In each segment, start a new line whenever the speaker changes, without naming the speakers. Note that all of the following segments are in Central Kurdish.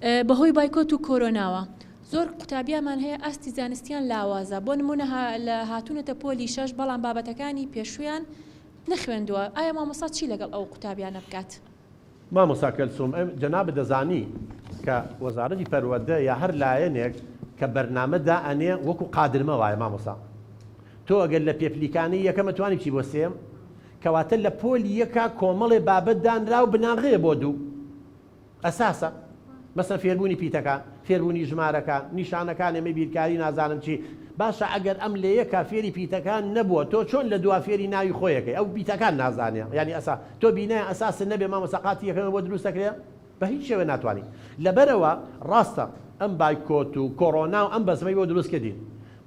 بەهۆی بایکۆت و کۆرۆناوە زۆر قوتابیامان هەیە ئاستی زانستیان لاوازە بۆ نمونە لە هاتوونەتە پۆلی شەش بەڵام بابەتەکانی پێشوویان نەخوێندووە ئایا مامۆستا چی لەگەڵ ئەو قوتابیانە بکات؟
مامۆستا کەلسوم جەنابت دەزانی کە وەزارەتی پەروەردە یا هەر لایەنێک کە بەرنامە دائەنێ وەکو قادرمە وایە مامۆستا تۆ ئەگەر لە پێپلیکانەی یەکەم ئەتوانی بچی بۆ سێیەم کەواتە لە پۆلی یەکا کۆمەڵێ بابەت دانراو بناغەیە بۆ دوو ئەساسە مەسەن فێربوونی پیتەکان فێربوونی ژمارەکان نیشانەکان ئێمەی بیرکاری نازانم چی باشە ئەگەر ئەم لە یەکا فێری پیتەکان نەبووە تۆ چۆن لە دوا فێری ناوی خۆیەکەی ئەو پیتەکان نازانێ یانی ئەسا تۆ بینای ئەساست نەبێ مامۆستا قاتی یەکەمە بۆ دروست دەکرێ بە هیچ شێوە ناتوانی لەبەرئەوە ڕاستە ئەم بایکۆت و کۆڕۆنا و ئەم بەزمەی بۆ دروست کردین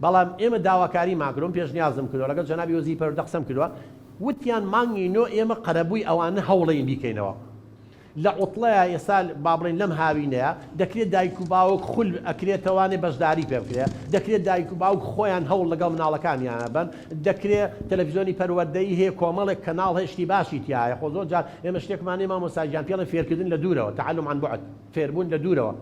بەڵام ئێمە داواکاریمان کردوە من پێشنیازم کردوە لەگەڵ جەنابی وەزیری پەروەردە قسەم کردوە وتیان مانگی نۆ ئێمە قەرەبووی ئەوانە هەوڵەین بیکەینەوە لە عوتڵەیا ئێستا با بڵێین لەم هاوینەیا دەکرێت دایک و باوک خول ئەکرێتەوانێ بەشداری پێ بکرێ دەکرێت دایک و باوک خۆیان هەوڵ لەگەڵ مناڵەکانیانە بەن دەکرێ تەلەفیزۆنی پەروەردەیی هەیە کۆمەڵێک کەناڵ هەیە شتی باشی تیایە خۆ زۆر جار ئێمە شتێکمان هەیە مامۆستا گیان پێڵێن فێرکردن لە دوورەوە تعلم عن بعد فێربوون لە دوورەوە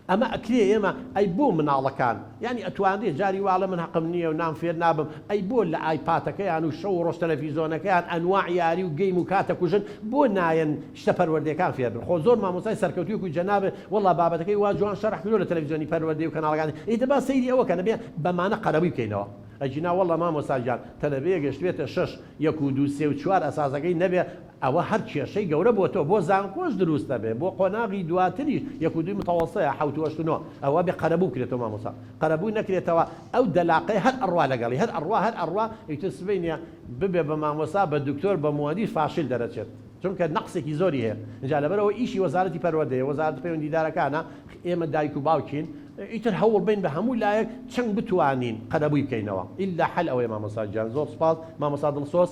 ئەمە ئەکرێ ئێمە ئەی بۆ مناڵەکان یانی ئەتوانرێ جاری وا ئەڵێ من هەقم نییە و نام فێر نابم ئەی بۆ لە ئایپاتەکەیان و شەو و ڕۆژ تەلەفیزۆنەکەیان ئەنواع یاری و گەیم و کات ئەکوژن بۆ نایەن شتە پەروەردەیەکان فێر بن خۆ زۆر مامۆستای سەرکەوتووی وەکو جەنابت وەڵا بابەتەکەی وا جوان شەرح کردووە لە تەلەفیزۆنی پەروەردەی و کەناڵەکانی ئیتر با سەیری ئەوە کەن ئەبێ بەمانە قەرەبووی بکەینەوە ئەگینا وەڵا مامۆستا گیان تەلەبەیەک گەشتبێتە شەش یەک و دوو سێ و چوار ئەساسەکەی نەبێ ئەوە هەر کێشەی گەورە بۆتەوە بۆ زانکۆش دروست دەبێ بۆ قۆناغی دواتریش یەک و دووی متەوەستەیە حەوت و هەشت و نۆ ئەوە بێ قەرەبوو بکرێتەوە مامۆستا قەرەبوو نەکرێتەوە ئەو دەلاقەی هەر ئەڕوا لەگەڵی هەر ئەڕوا هەر ئەڕوا ئیتر سبەینێ ببێ بە مامۆستا بە دکتۆر بە موهەندیس فاشل دەرەچێت چونکە نەقسێکی زۆری هەیە ئینجا لەبەرئەوە ئیشی وەزارەتی پەروەردەیە وەزارەتە پەیوەندیدارەکانە ئێمە دایک و باوکین ئیتر هەوڵ بەین بە هەموو لایەک چەند بتوانین قەرەبووی بکەینەوە ئیلا حەل ئەوەیە مامۆستا گیان زۆر سوپاس مامۆستا دڵسۆز.